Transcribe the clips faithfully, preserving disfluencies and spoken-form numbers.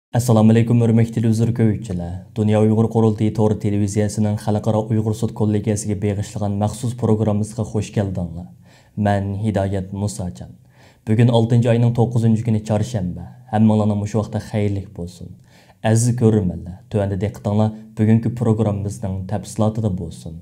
ئەسسالامۇئەلەيكۇم، ھۆرمەتلىك تېلېۋىزور كۆرگۈچىلەر! دۇنيا ئۇيغۇر قۇرۇلتىيى تور تېلېۋىزىيەسىنىڭ خەلقئارا ئۇيغۇر سوت كوللېگىيەسىگە بېغىشلىغان مەخسۇس پروگراممىسىغا خۇش كەلدىڭلار. مەن ھىدايەت مۇساجان. بۈگۈن ئالتىنچى ئاينىڭ توققۇزىنچى كۈنى، چارشەنبە. ھەممىڭلارنىڭ مۇشۇ ۋاقتى خەيرلىك بولسۇن. ئەزىز كۆرۈرمەنلەر، تۆۋەندە دىققىتىڭلار بۈگۈنكى پروگراممىمىزنىڭ تەپسىلاتىدا بولسۇن.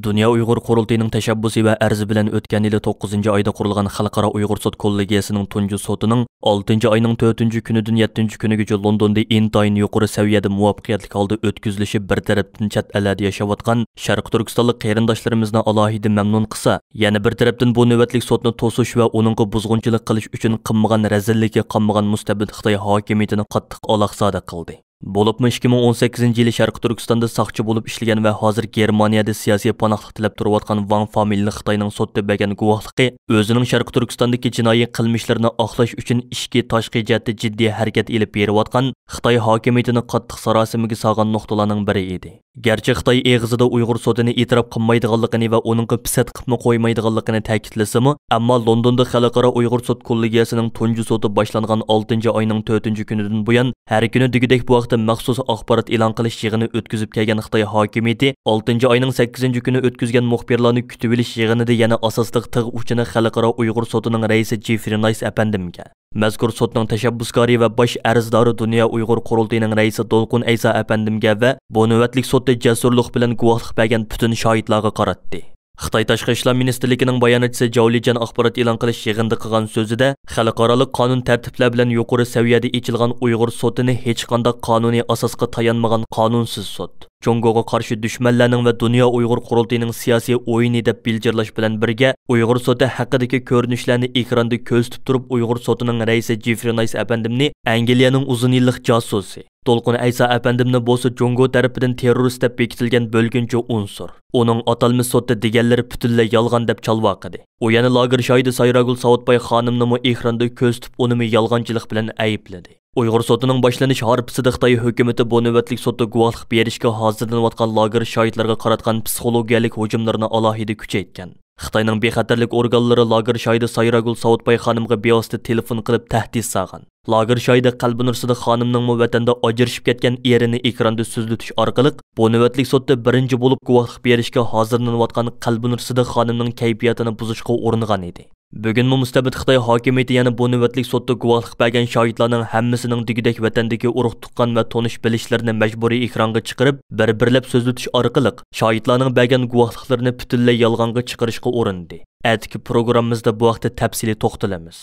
دۇنيا ئۇيغۇر قۇرۇلتىيىنىڭ تەشەببۇسى ۋە ئەرزى بىلەن ئۆتكەن يىلى توققۇزىنچى ئايدا قۇرۇلغان خەلقئارا ئۇيغۇر سوت كوللېگىيەسىنىڭ تۇنجى سوتىنىڭ ئالتىنچى ئاينىڭ تۆتىنچى كۈنىدىن يەتتىنچى كۈنىگىچە لوندوندا ئىنتايىن يۇقىرى سەۋىيەدە مۇۋەپپەقىيەتلىك ھالدا ئۆتكۈزۈلۈشى بىر تەرەپتىن چەت ئەللەردە ياشاۋاتقان شەرقىي تۈركىستانلىق قېرىنداشلىرىمىزنى ئالاھىدە مەمنۇن قىلسا، يەنە بىر تەرەپتىن بۇ نۆۋەتلىك سوتنى توسۇش ۋە ئۇنىڭغا بۇزغۇنچىلىق قىلىش ئۈچۈن قىلمىغان رەزىللىكى قالمىغان مۇستەبىت خىتاي ھاكىمىيىتىنى قاتتىق ئالاقزادە قىلدى. بولۇپمۇ ئىككى مىڭ ئون سەككىزىنچى يىلى شەرقىي تۈركىستاندا ساقچى بولۇپ ئىشلىگەن ۋە ھازىر گېرمانىيەدە سىياسىي پاناھلىق تىلەپ تۇرۇۋاتقان ۋاڭ فامىلىلىك خىتاينىڭ سوتتا بەرگەن گۇۋاھلىقى ئۆزىنىڭ شەرقىي تۈركىستاندىكى جىنايى قىلمىشلىرىنى ئاقلاش ئۈچۈن ئىچكى، تاشقى جەھەتتە جىددىي ھەرىكەت ئېلىپ بېرىۋاتقان خىتاي ھاكىمىيىتىنى قاتتىق ساراسىمىگە سالغان نۇقتىلارنىڭ بىرى ئىدى. گەرچە خىتاي ئېغىزىدا ئۇيغۇر سوتىنى ئېتىراپ قىلمايدىغانلىقىنى ۋە ئۇنىڭغا پىسەت قىپمۇ قويمايدىغانلىقىنى تەكىتلىسىمۇ، ئەمما لوندوندا خەلقئارا ئۇيغۇر سوت كوللېگىيەسىنىڭ تۇنجى سوتى باشلانغان ئالتىنچى ئاينىڭ تۆتىنچى كۈنىدىن بۇيان، ھەر كۈنى دېگۈدەك بۇ ھەقتە مەخسۇس ئاخبارات ئېلان قىلىش يىغىنى ئۆتكۈزۈپ كەلگەن خىتاي ھاكىمىيىتى ئالتىنچى ئاينىڭ سەككىزىنچى كۈنى ئۆتكۈزگەن مۇخبىرلارنى كۈتۈۋېلىش يىغىنىدا يەنە ئاساسلىق تىغ ئۇچىنى خەلقئارا ئۇيغۇر سوتىنىڭ رەئىسى جېفرى نايس ئەپەندىمگە، مەزكۇر سوتنىڭ تەشەببۇسكارى ۋە باش ئەرزدارى دۇنيا ئۇيغۇر قۇرۇلتىيىنىڭ رەئىسى دولقۇن ئەيسا ئەپەندىمگە ۋە بۇ نۆۋەتلىك سوتتا جەسۇرلۇق بىلەن گۇۋاھلىق بەرگەن پۈتۈن شاھىتلارغا قاراتتى. خىتاي تاشقى ئىشلار مىنىستىرلىكىنىڭ باياناتچىسى جاۋ لىجيەن ئاخبارات ئېلان قىلىش يىغىنىدا قىلغان سۆزىدە، خەلقئارالىق قانۇن تەرتىپلەر بىلەن يۇقىرى سەۋىيەدە ئېچىلغان ئۇيغۇر سوتىنى ھېچقانداق قانۇنىي ئاساسقا تايانمىغان قانۇنسىز سوت، جۇڭگوغا قارشى دۈشمەنلەرنىڭ ۋە دۇنيا ئۇيغۇر قۇرۇلتىيىنىڭ سىياسىي ئويۇنى دەپ بىلجىرلاش بىلەن بىرگە، ئۇيغۇر سوتى ھەققىدىكى كۆرۈنۈشلەرنى ئېكراندا كۆرسىتىپ تۇرۇپ، ئۇيغۇر سوتىنىڭ رەئىسى جېفرى نايس ئەپەندىمنى ئەنگلىيەنىڭ ئۇزۇن يىللىق جاسۇسى، دولقۇن ئەيسا ئەپەندىمنى بولسا جۇڭگو تەرىپىدىن تېررورىست دەپ بېكىتىلگەن بۆلگۈنچى ئۇنسۇر، ئۇنىڭ ئاتالمىش سوتتا دېگەنلىرى پۈتۈنلەي يالغان دەپ چالۋاقىدى. ئۇ يەنە لاگېر شاھىتى سايراگۈل ساۋۇتباي خانىمنىمۇ ئېكراندا كۆرسىتىپ، ئۇنىمۇ يالغانچىلىق بىلەن ئەيىبلىدى. ئۇيغۇر سوتىنىڭ باشلىنىش ھارپىسىدا خىتاي ھۆكۈمىتى بۇ نۆۋەتلىك سوتتا گۇۋاھلىق بېرىشكە ھازىرلىنىۋاتقان لاگېر شاھىتلىرىغا قاراتقان پسىخولوگىيەلىك ھۇجۇملىرىنى ئالاھىدە كۈچەيتكەن. خىتاينىڭ بىخەتەرلىك ئورگانلىرى لاگېر شاھىتى سايراگۈل ساۋۇتباي خانىمغا بىۋاسىتە تېلېفون قىلىپ تەھدىت سالغان. لاگېر شاھىتى قەلبىنۇر سىدىق خانىمنىڭمۇ ۋەتەندە ئاجرىشىپ كەتكەن ئېرىنى ئېكراندا سۆزلىتىش ئارقىلىق، بۇ نۆۋەتلىك سوتتا بىرىنچى بولۇپ گۇۋاھلىق بېرىشكە ھازىرلىنىۋاتقان قەلبىنۇر سىدىق خانىمنىڭ كەيپىياتىنى بۇزۇشقا ئۇرۇنغان ئىدى. بۈگۈنمۇ مۇستەبىت خىتاي ھاكىمىيىتى يەنە بۇ نۆۋەتلىك سوتتا گۇۋاھلىق بەرگەن شاھىتلارنىڭ ھەممىسىنىڭ دېگۈدەك ۋەتەندىكى ئۇرۇق-تۇغقان ۋە تونۇش-بىلىشلىرىنى مەجبۇرىي ئېكرانغا چىقىرىپ، بىر-بىرلەپ سۆزلىتىش ئارقىلىق شاھىتلارنىڭ بەرگەن گۇۋاھلىقلىرىنى پۈتۈنلەي يالغانغا چىقىرىشقا ئۇرۇندى. ئەتىكى پروگراممىمىزدا بۇ ھەقتە تەپسىلىي توختىلىمىز.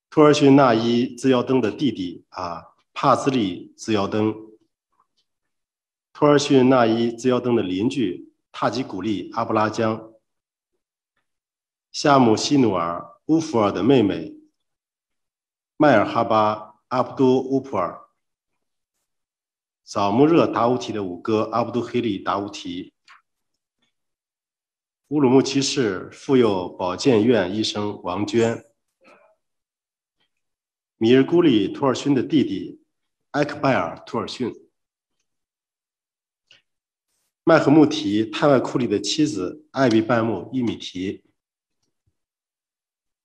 托尔逊纳伊资耀登的弟弟啊，帕斯利资耀登。托尔逊纳伊资耀登的邻居塔吉古利阿布拉江。夏姆希努尔乌弗尔的妹妹迈尔哈巴阿布都乌普尔。早木热达乌提的五哥阿布都黑利达乌提。 乌鲁木齐市妇幼保健院医生王娟。米日孤里托尔逊的弟弟埃克拜尔托尔逊。麦赫穆提泰外库里的妻子艾比拜木伊米提。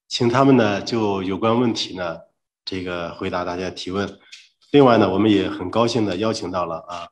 请他们呢就有关问题呢这个回答大家提问。另外呢，我们也很高兴的邀请到了啊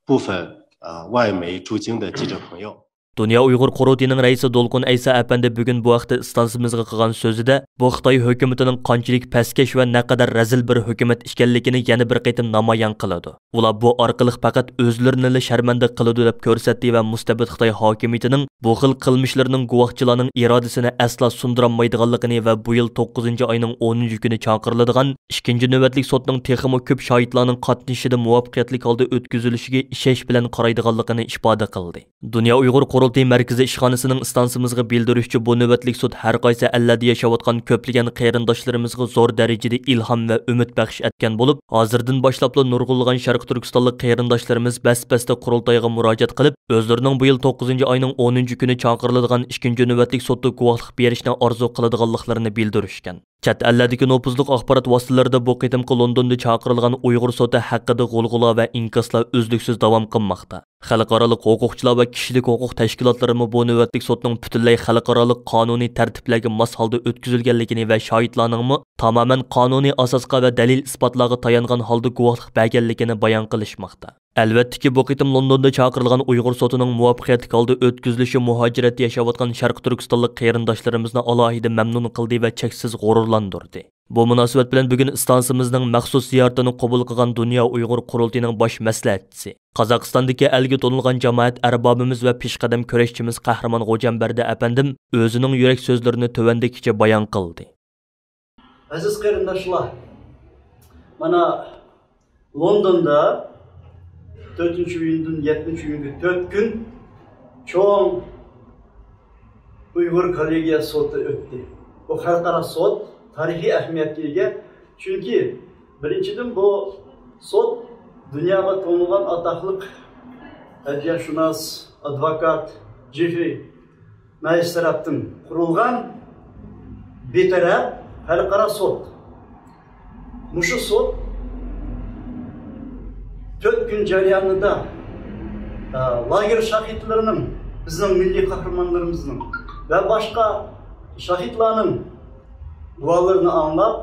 部分啊外媒驻京的记者朋友。 دۇنيا ئۇيغۇر قۇرۇلتىيىنىڭ رەئىسى دولقۇن ئەيسا ئەپەندى بۈگۈن بۇ ھەقتە ئىستانسىمىزغا قىلغان سۆزىدە، بۇ خىتاي ھۆكۈمىتىنىڭ قانچىلىك پەسكەش ۋە نەقەدەر رەزىل بىر ھۆكۈمەت ئىكەنلىكىنى يەنە بىر قېتىم نامايان قىلىدۇ. ئۇلار بۇ ئارقىلىق پەقەت ئۆزلىرىنىلا شەرمەندە قىلىدۇ دەپ كۆرسەتتى ۋە مۇستەبىت خىتاي ھاكىمىيىتىنىڭ بۇ خىل قىلمىشلىرىنىڭ گۇۋاھچىلارنىڭ ئىرادىسىنى ئەسلا سۇندۇرالمايدىغانلىقىنى ۋە بۇ يىل توققۇزىنچى ئاينىڭ ئونىنچى كۈنى چاقىرىلىدىغان ئىككىنچى نۆۋەتلىك سوتنىڭ تېخىمۇ كۆپ شاھىتلارنىڭ قاتنىشىشىدا مۇۋەپپەقىيەتلىك ھالدا ئۆتكۈزۈلۈشىگە ئىشەنچ بىلەن قارايدىغانلىقىنى ئىپادە قىلدى. دۇنيا ئۇيغۇر قۇرۇلتىيى مەركىزىي ئىشخانىسىنىڭ ئىستانسىمىزغا بىلدۈرۈشىچە، بۇ نۆۋەتلىك سوت ھەر قايسى ئەللەردە ياشاۋاتقان كۆپلىگەن قېرىنداشلىرىمىزغا زور دەرىجىدە ئىلھام ۋە ئۈمىد بەخش ئەتكەن بولۇپ، ھازىردىن باشلاپلا نۇرغۇنلىغان شەرقىي تۈركىستانلىق قېرىنداشلىرىمىز بەس-بەستە قۇرۇلتايغا مۇراجىئەت قىلىپ، ئۆزلىرىنىڭ بۇ يىل توققۇزىنچى ئاينىڭ ئونىنچى كۈنى چاقىرىلىدىغان ئىككىنچى نۆۋەتلىك سوتتا گۇۋاھلىق بېرىشنى ئارزۇ قىلىدىغانلىقلىرىنى بىلدۈرۈشكەن. چەت ئەللەردىكى نوپۇزلۇق ئاخبارات ۋاسىتىلىرىدا بۇ قېتىمقى لوندوندا چاقىرىلغان ئۇيغۇر سوتى ھەققىدە غۇلغۇلا ۋە ئىنكاسلار ئۈزلۈكسىز داۋام قىلماقتا. خەلقئارالىق ھوقۇقچىلار ۋە كىشىلىك ھوقۇق تەشكىلاتلىرىمۇ بۇ نۆۋەتلىك سوتنىڭ پۈتۈنلەي خەلقئارالىق قانۇنىي تەرتىپلەرگە ماس ھالدا ئۆتكۈزۈلگەنلىكىنى ۋە شاھىتلارنىڭمۇ تامامەن قانۇنىي ئاساسقا ۋە دەلىل-ئىسپاتلارغا تايانغان ھالدا گۇۋاھلىق بەرگەنلىكىنى بايان قىلىشماقتا. ئەلۋەتتىكى، بۇ قېتىم لوندوندا چاقىرىلغان ئۇيغۇر سوتىنىڭ مۇۋەپپەقىيەتلىك ھالدا ئۆتكۈزۈلۈشى مۇھاجىرەتتە ياشاۋاتقان شەرقىي تۈركىستانلىق قېرىنداشلىرىمىزنى ئالاھىدە مەمنۇن قىلدى ۋە چەكسىز غۇرۇرلاندۇردى. بۇ مۇناسىۋەت بىلەن بۈگۈن ئىستانسىمىزنىڭ مەخسۇس زىيارىتىنى قوبۇل قىلغان دۇنيا ئۇيغۇر قۇرۇلتىيىنىڭ باش مەسلىھەتچىسى، قازاقىستاندىكى ئەلگە تونۇلغان جامائەت ئەربابىمىز ۋە پېشقەدەم كۈرەشچىمىز قەھرىمان غوجامبەردى ئەپەندىم ئۆزىنىڭ يۈرەك سۆزلىرىنى تۆۋەندىكىچە بايان قىلدى. ئەزىز قېرىنداشلار، مانا لوندوندا تۆتىنچى ئىيۇندىن يەتتىنچى ئىيۇنغا تۆت كۈن چوڭ ئۇيغۇر كوللېگىيە سوتى ئۆتتى. بۇ خەلقئارا سوت تارىخىي ئەھمىيەتكە ئىگە. چۈنكى، بىرىنچىدىن، بۇ سوت دۇنياغا تونۇلغان ئاتاقلىق ئەدلىيەشۇناس، ئادۋوكات جېفرى نايس تەرەپتىن قۇرۇلغان بىتەرەپ خەلقئارا سوت. مۇشۇ سوت تۆت كۈن جەريانىدا، ئە، لاگېر شاھىتلىرىنىڭ، بىزنىڭ مىللىي قەھرىمانلىرىمىزنىڭ ۋە باشقا شاھىتلارنىڭ گۇۋاھلىرىنى ئاڭلاپ،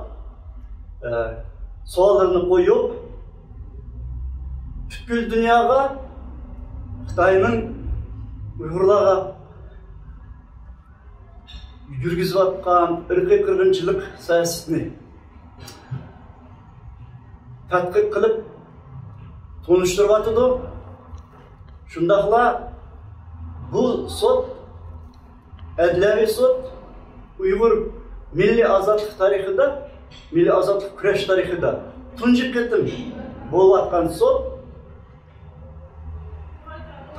ئە، سوئاللىرىنى قويۇپ، پۈتكۈل دۇنياغا خىتاينىڭ ئۇيغۇرلارغا يۈرگۈزۈۋاتقان ئىرقىي قىرغىنچىلىق سىياسىتىنى تەتقىق قىلىپ تونۇشتۇرۇۋاتىدۇ. شۇنداقلا بۇ سوت، ئەدلىيەۋى سوت ئۇيغۇر مىللىي ئازادلىق تارىخىدا، مىللىي ئازادلىق كۈرەش تارىخىدا تۇنجى قېتىم بولۇۋاتقان سوت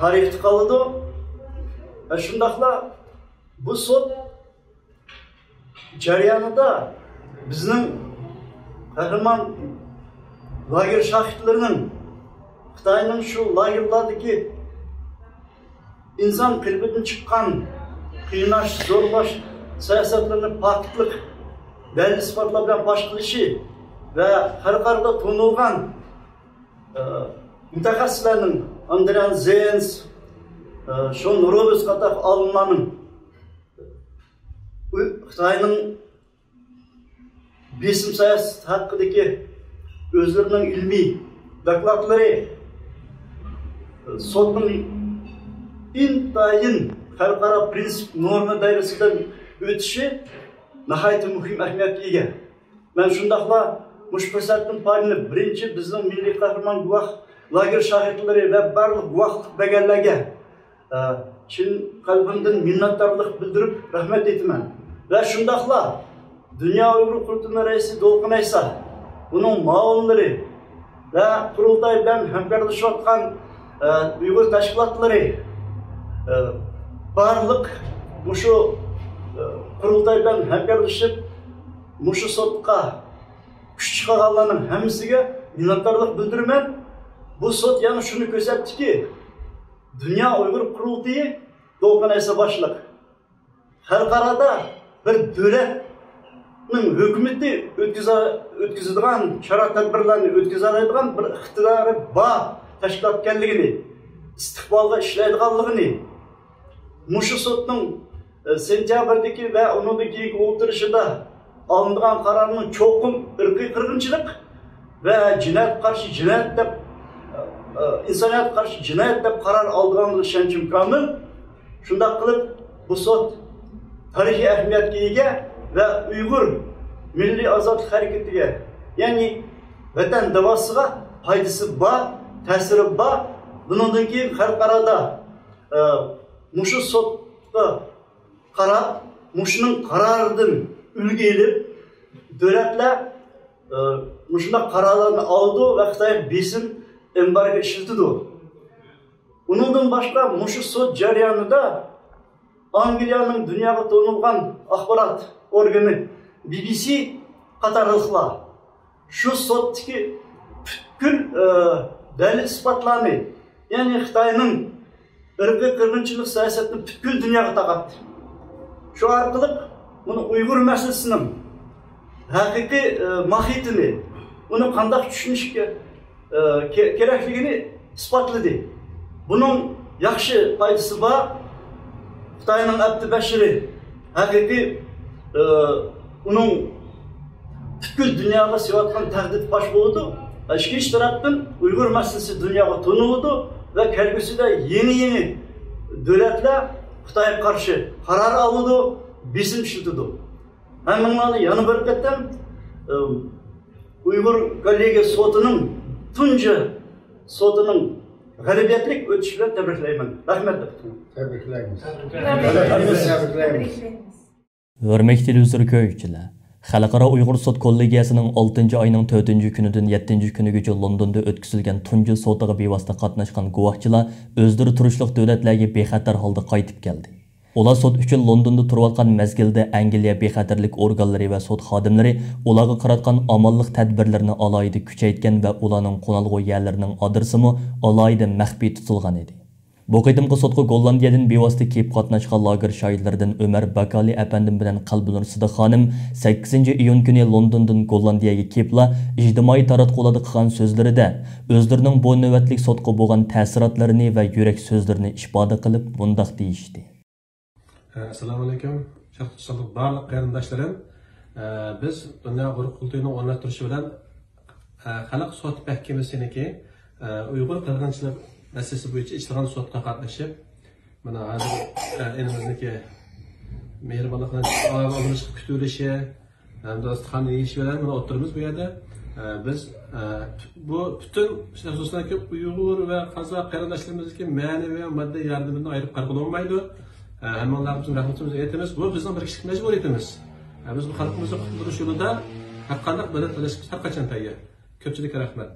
تارىختا قالىدۇ. ۋە شۇنداقلا بۇ سوت جەريانىدا بىزنىڭ قەھرىمان لاگېر شاھىتلىرىنىڭ خىتاينىڭ شۇ لاگېرلاردىكى ئىنسان قېلىپىدىن چىققان قىيناش، زورلاش سىياسەتلىرىنى پاكىتلىق دەلىل-ئىسپاتلار بىلەن پاش قىلىشى ۋە خەلقئارادا تونۇلغان، ئە، مۇتەخەسسىسلەرنىڭ، ئاندرىيان زېنس، ئە، شون روبېرتس قاتارلىق ئالىملارنىڭ خىتاينىڭ بېسىم سىياسىتى ھەققىدىكى ئۆزلىرىنىڭ ئىلمىي دوكلاتلىرى سوتنىڭ ئىنتايىن خەلقئارا پىرىنسىپ نورما دائىرىسىدىن ئۆتۈشى ناھايىتى مۇھىم ئەھمىيەتكە ئىگە. مەن شۇنداقلا مۇشۇ پۇرسەتتىن پايدىلىنىپ، بىرىنچى، بىزنىڭ مىللىي قەھرىمان گۇۋاھ لاگېر شاھىتلىرى ۋە بارلىق گۇۋاھلىق بەرگەنلەرگە ئە، چىن قەلبىمدىن مىننەتدارلىق بىلدۈرۈپ، رەھمەت ئېيتىمەن. ۋە شۇنداقلا دۇنيا ئۇيغۇر قۇرۇلتىيىنىڭ رەئىسى دولقۇن ئەيسا، ئۇنىڭ مۇئاۋىنلىرى ۋە قۇرۇلتاي بىلەن ھەمكارلىشىۋاتقان، ئە، ئۇيغۇر تەشكىلاتلىرى، ئە، بارلىق مۇشۇ، ئە، قۇرۇلتاي بىلەن ھەمكارلىشىپ، مۇشۇ سوتقا كۈچ چىقارغانلارنىڭ ھەممىسىگە مىننەتدارلىق بىلدۈرىمەن. بۇ سوت يەنە شۇنى كۆرسەتتىكى، دۇنيا ئۇيغۇر قۇرۇلتىيى، دولقۇن ئەيسا باشلىق، خەلقئارادا بىر دۆلەتنىڭ ھۆكۈمىتى ئۆتكۈزە-، ئۆتكۈزىدىغان، چارە تەدبىرلەرنى ئۆتكۈزەلەيدىغان بىر ئىقتىدارى بار تەشكىلات ئىكەنلىكىنى، ئىستىقبالغا ئىشلەيدىغانلىقىنى، مۇشۇ سوتنىڭ، ئە، سېنتيابىردىكى ۋە ئۇنىڭدىن كېيىنكى ئولتۇرۇشىدا ئالىنىدىغان قارارنىڭ چوقۇم ئىرقىي قىرغىنچىلىق ۋە جىنايەتكە قارشى جىنايەت دەپ، ئە، ئىنسانىيەتكە قارشى جىنايەت دەپ قارار ئالىدىغانلىقىغا ئىشەنچىم كامىل. شۇنداق قىلىپ، بۇ سوت تارىخىي ئەھمىيەتكە ئىگە ۋە ئۇيغۇر مىللىي ئازادلىق ھەرىكىتىگە، يەنى ۋەتەن داۋاسىغا پايدىسى بار، تەسىرى بار. بۇنىڭدىن كېيىن خەلقئارادا، ئە، مۇشۇ سوتقا قاراپ، مۇشۇنىڭ قارارىدىن ئۈلگە ئېلىپ، دۆلەتلەر، ئە، مۇشۇنداق قارارلارنى ئالىدۇ ۋە خىتايغا بېسىم، ئېمبارگو ئىشلىتىدۇ. ئۇنىڭدىن باشقا، مۇشۇ سوت جەريانىدا ئانگلىيەنىڭ دۇنياغا تونۇلغان ئاخبارات ئورگىنى بى بى سى قاتارلىقلار شۇ سوتتىكى پۈتكۈل، ئە، دەلىل-ئىسپاتلارنى، يەنى خىتاينىڭ ئىرقىي قىرغىنچىلىق سىياسىتىنى پۈتكۈل دۇنياغا تارقاتتى. شۇ ئارقىلىق بۇنى ئۇيغۇر مەسىلىسىنىڭ ھەقىقىي، ئە، ماھىيىتىنى، ئۇنى قانداق چۈشىنىشكە، ئە، كە-، كېرەكلىكىنى ئىسپاتلىدى. بۇنىڭ ياخشى پايدىسى بار. خىتاينىڭ ئەپتى بەشىرى ھەقىقىي، ئە، ئۇنىڭ پۈتكۈل دۇنياغا سېلىۋاتقان تەھدىت پاش بولىدۇ. ئىككىنچى تەرەپتىن، ئۇيغۇر مەسىلىسى دۇنياغا تونۇلىدۇ ۋە كەلگۈسىدە يېڭى-يېڭى دۆلەتلەر خىتايغا قارشى قارار ئالىدۇ، بېسىم ئىشلىتىدۇ. ھەممىڭلارنى يەنە بىر قېتىم، ئىم، ئۇيغۇر كوللېگىيە سوتىنىڭ تۇنجى سوتىنىڭ غەلىبىيەتلىك ئۆتۈشى بىلەن تەبرىكلەيمەن. رەھمەت دەپ. تەبرىكلەيمىز. تەبرىكلەيمىز. ھۆرمەتلىك تېلېۋىزور كۆرگۈچىلەر، خەلقئارا ئۇيغۇر سوت كوللېگىيەسىنىڭ ئالتىنچى ئاينىڭ تۆتىنچى كۈنىدىن يەتتىنچى كۈنىگىچە لوندوندا ئۆتكۈزۈلگەن تۇنجى سوتىغا بىۋاسىتە قاتناشقان گۇۋاھچىلار ئۆزلىرى تۇرۇشلۇق دۆلەتلەرگە بىخەتەر ھالدا قايتىپ كەلدى. ئۇلار سوت ئۈچۈن لوندوندا تۇرۇۋاتقان مەزگىلدە ئەنگلىيە بىخەتەرلىك ئورگانلىرى ۋە سوت خادىملىرى ئۇلارغا قاراتقان ئامانلىق تەدبىرلىرىنى ئالاھىدە كۈچەيتكەن ۋە ئۇلارنىڭ قونالغۇ يەرلىرىنىڭ ئادرېسىمۇ ئالاھىدە مەخپىي تۇتۇلغان ئىدى. بۇ قېتىمقى سوتقا گوللاندىيەدىن بىۋاسىتە كېلىپ قاتناشقان لاگېر شاھىتلىرىدىن ئۆمەر باكالى ئەپەندىم بىلەن قەلبىنۇر سىدىق خانىم سەككىزىنچى ئىيۇن كۈنى لوندوندىن گوللاندىيەگە كېلىپلا ئىجتىمائىي تاراتقۇلاردا قىلغان سۆزلىرىدە، ئۆزلىرىنىڭ بۇ نۆۋەتلىك سوتقا بولغان تەسىراتلىرىنى ۋە يۈرەك سۆزلىرىنى ئىپادە قىلىپ مۇنداق دېيىشتى. ئەسسالامۇئەلەيكۇم، شەرقتە تۇرساڭلىق بارلىق قېرىنداشلىرىم. ئە، بىز دۇنيا ئۇيغۇر قۇرۇلتىيىنىڭ ئورۇنلاشتۇرۇشى بىلەن، ئە، خەلق سوت مەھكىمىسىنىڭكى، ئە، ئۇيغۇر قىرغىنچىلىق مەسىلىسى بويىچە ئېچىلغان سوتقا قاتنىشىپ، مانا ھازىر، ئە، ئىنىمىزنىڭكى مېھرىبانلىق بىلەن ئالدىنىشقا كۈتۈۋېلىشى، ھەمدە ئۇستىخان يېيىش بىلەن مانا ئولتۇرىمىز بۇ يەردە. ئە، بىز، ئە، بۇ پۈتۈن، خۇسۇسەنكى ئۇيغۇر ۋە قازاق قېرىنداشلىرىمىزدىكى مەنىۋى ۋە ماددىي ياردىمىنى ئايرىپ قارىغىلى بولمايدۇ. ئە، ھەممىڭلارغا بىزنىڭ رەھمىتىمىزنى ئېيتىمىز. بۇ بىزنىڭ بىر كىشىلىك مەجبۇرىيىتىمىز. ئە، بىز بۇ خەلقىمىزنى قۇتۇلدۇرۇش يولىدا ھەرقانداق بەدەل تۆلەشكە بىز ھەرقاچان تەييار. كۆپچىلىككە رەھمەت.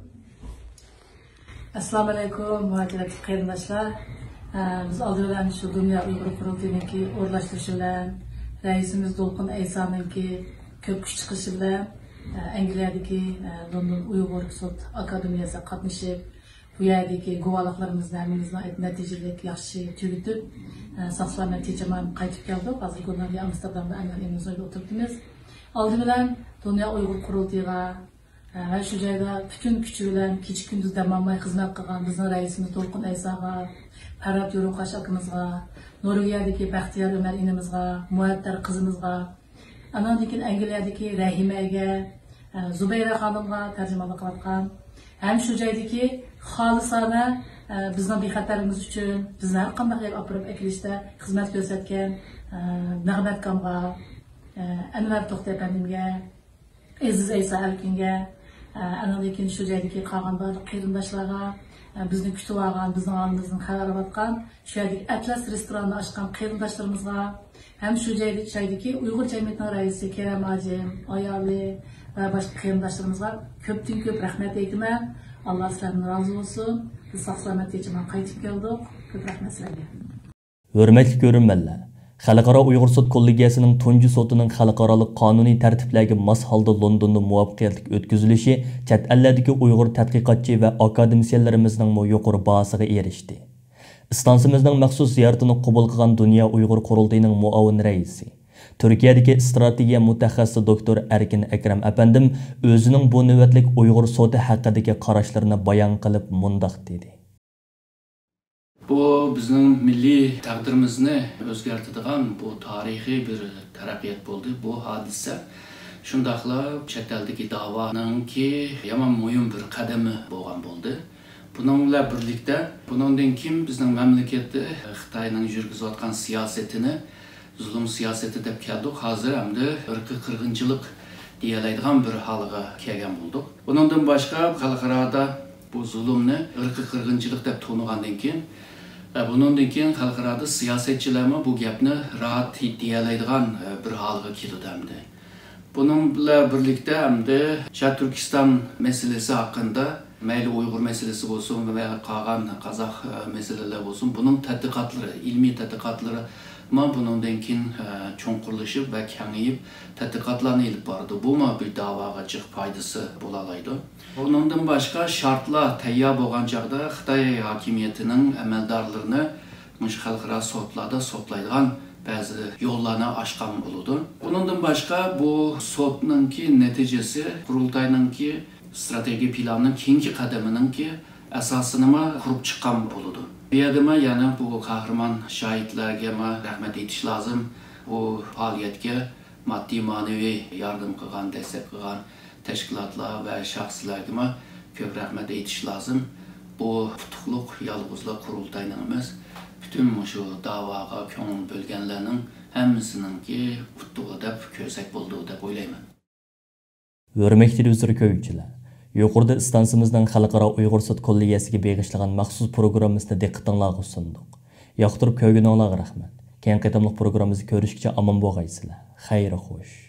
ئەسسالامۇئەلەيكۇم، مۇھاجىرەتلىك قېرىنداشلار. ئە، بىز ئالدى بىلەن شۇ دۇنيا ئۇيغۇر قۇرۇلتىيىنىڭكى ئورۇنلاشتۇرۇشى بىلەن، رەئىسىمىز دولقۇن ئەيسانىڭكى كۆپ كۈچ چىقىرىشى بىلەن، ئە، ئەنگلىيەدىكى، ئە، لوندون ئۇيغۇر سوت ئاكادېمىيەسىگە قاتنىشىپ، بۇ يەردىكى گۇۋاھلىقلىرىمىزنى ھەممىمىز ناھايىتى نەتىجىلىك، ياخشى تۈگىتىپ، ئە، ساق-سالامەت تېچىمان قايتىپ كەلدۇق. ھازىر گوللاندىيە ئامستېردامدا ئەنۋەر ئىنىمىز ئۆيىدە ئولتۇرۇپتىمىز. ئالدى بىلەن دۇنيا ئۇيغۇر قۇرۇلتىيىغا، ھە، شۇ جايدا پۈتۈن كۈچى بىلەن كېچە-كۈندۈز دەم ئالماي خىزمەت قىلغان بىزنىڭ رەئىسىمىز دولقۇن ئەيساغا، پەرھات يورۇقاش ئاكىمىزغا، نورۋېگىيەدىكى بەختىيار ئۆمەر ئىنىمىزغا، مۇئەتتەر قىزىمىزغا، ئاناندىن كېيىن ئەنگلىيەدىكى رەھىمەگە، ھە، زۇبەيرە خانىمغا تەرجىمانلىق قىلىۋاتقان، ھەم شۇ جايدىكى خالىسانە، ھە، بىزنىڭ بىخەتەرلىكىمىز ئۈچۈن بىزنى ھەر قانداق يەرگە ئاپىرىپ ئەكېلىشتە خىزمەت كۆرسەتكەن، ھە، نەغمەتكامغا، ھە، ئەنۋەر توختى ئەپەندىمگە، ئەزىز ئەيسا ئەلكۈنگە، ئە، ئانىڭدىن كېيىن شۇ جايدىكى قالغان بارلىق قېرىنداشلارغا، ئە، بىزنى كۈتۈۋالغان، بىزنىڭ ھالىمىزدىن خەۋەر ئاۋاتقان، شۇ يەردىكى ئەتلەس رېستورانىنى ئاچقان قېرىنداشلىرىمىزغا، ھەم شۇ جايدىكى، جايدىكى ئۇيغۇر جەمئىيىتىنىڭ رەئىسى كېرەم ھاجىم، ئايالى ۋە باشقا قېرىنداشلىرىمىزغا كۆپتىن كۆپ رەھمەت ئېيتىمەن. ئاللا سىلەردىن رازى بولسۇن. بىز ساق-سالامەت يېچىمان قايتىپ كەلدۇق. كۆپ رەھمەت سىلەرگە. ھۆرمەتلىك كۆرۈرمەنلەر! خەلقئارا ئۇيغۇر سوت كوللېگىيەسىنىڭ تۇنجى سوتىنىڭ خەلقئارالىق قانۇنىي تەرتىپلەرگە ماس ھالدا لوندوندا مۇۋەپپەقىيەتلىك ئۆتكۈزۈلۈشى چەت ئەللەردىكى ئۇيغۇر تەتقىقاتچى ۋە ئاكادېمىسىيەنلىرىمىزنىڭمۇ يۇقىرى باھاسىغا ئېرىشتى. ئىستانسىمىزنىڭ مەخسۇس زىيارىتىنى قوبۇل قىلغان دۇنيا ئۇيغۇر قۇرۇلتىيىنىڭ مۇئاۋىن رەئىسى، تۈركىيەدىكى ئىستراتېگىيە مۇتەخەسسىسى دوكتور ئەركىن ئەكرەم ئەپەندىم ئۆزىنىڭ بۇ نۆۋەتلىك ئۇيغۇر سوتى ھەققىدىكى قاراشلىرىنى بايان قىلىپ مۇنداق دېدى. بۇ بىزنىڭ مىللىي تەقدىرىمىزنى ئۆزگەرتىدىغان بۇ تارىخىي بىر تەرەققىيات بولدى. بۇ ھادىسە شۇنداقلا چەت ئەلدىكى داۋانىڭكى يامان مۇھىم بىر قەدىمى بولغان بولدى. بۇنىڭ بىلەن بىرلىكتە، بۇنىڭدىن كېيىن بىزنىڭ مەملىكەتتە خىتاينىڭ يۈرگۈزۈۋاتقان سىياسىتىنى زۇلۇم سىياسىتى دەپ كەلدۇق. ھازىر ئەمدى ئىرقىي قىرغىنچىلىق دېيەلەيدىغان بىر ھالغا كەلگەن بولدۇق. بۇنىڭدىن باشقا، خەلقئارادا بۇ زۇلۇمنى ئىرقىي قىرغىنچىلىق دەپ تونۇغاندىن كېيىن، ئە، بۇنىڭدىن كېيىن خەلقئارادا سىياسەتچىلەرمۇ بۇ گەپنى راھەت دېيەلەيدىغان، ئە، بىر ھالغا كېلىدۇ ئەمدى. بۇنىڭ بىلەن بىرلىكتە ئەمدى شەرقىي تۈركىستان مەسىلىسى ھەققىدە، مەيلى ئۇيغۇر مەسىلىسى بولسۇن ۋە قالغان قازاق، ئە، مەسىلىلەر بولسۇن، بۇنىڭ تەتقىقاتلىرى، ئىلمىي تەتقىقاتلىرىمۇ بۇنىڭدىن كېيىن، ئە، چوڭقۇرلىشىپ ۋە كېڭىيىپ تەتقىقاتلارنى ئېلىپ بارىدۇ. بۇمۇ بىر داۋاغا جىق پايدىسى بولالايدۇ. بۇنىڭدىن باشقا، شارتلار تەييار بولغان چاغدا خىتاي ھاكىمىيىتىنىڭ ئەمەلدارلىرىنى مۇشۇ خەلقئارا سوتلاردا سوتلايدىغان بەزى يوللارنى ئاچقان بولىدۇ. ئۇنىڭدىن باشقا، بۇ سوتنىڭكى نەتىجىسى قۇرۇلتاينىڭكى ستراتېگىيە پىلانىنىڭ كېيىنكى قەدىمىنىڭكى ئاساسىنىمۇ قۇرۇپ چىققان بولىدۇ. بۇ يەردىمۇ يەنە بۇ قەھرىمان شاھىتلارغىمۇ رەھمەت ئېيتىش لازىم. بۇ پائالىيەتكە ماددىي مەنىۋى ياردەم قىلغان، دەسسەپ قىلغان تەشكىلاتلار ۋە شەخسلەرگىمۇ كۆپ رەھمەت ئېيتىش لازىم. بۇ ئۇتۇقلۇق يالغۇزلا قۇرۇلتاينىڭ ئەمەس، پۈتۈن مۇشۇ داۋاغا كۆڭۈل بۆلگەنلەرنىڭ ھەممىسىنىڭكى ئۇتۇقى دەپ كۆرسەك بولىدۇ دەپ ئويلايمەن. ھۆرمەتلىك تېلېۋىزور كۆرگۈچىلەر، يۇقىرىدا ئىستانسىمىزنىڭ خەلقئارا ئۇيغۇر سوت كوللېگىيەسىگە بېغىشلىغان مەخسۇس پروگراممىسىنى دىققىتىڭلارغا سۇندۇق. ياقتۇرۇپ كۆرگىنىڭلارغا رەھمەت. كېيىنكى قېتىملىق پروگراممىمىزدا كۆرۈشكىچە ئامان بولغايسىلەر. خەير خوش.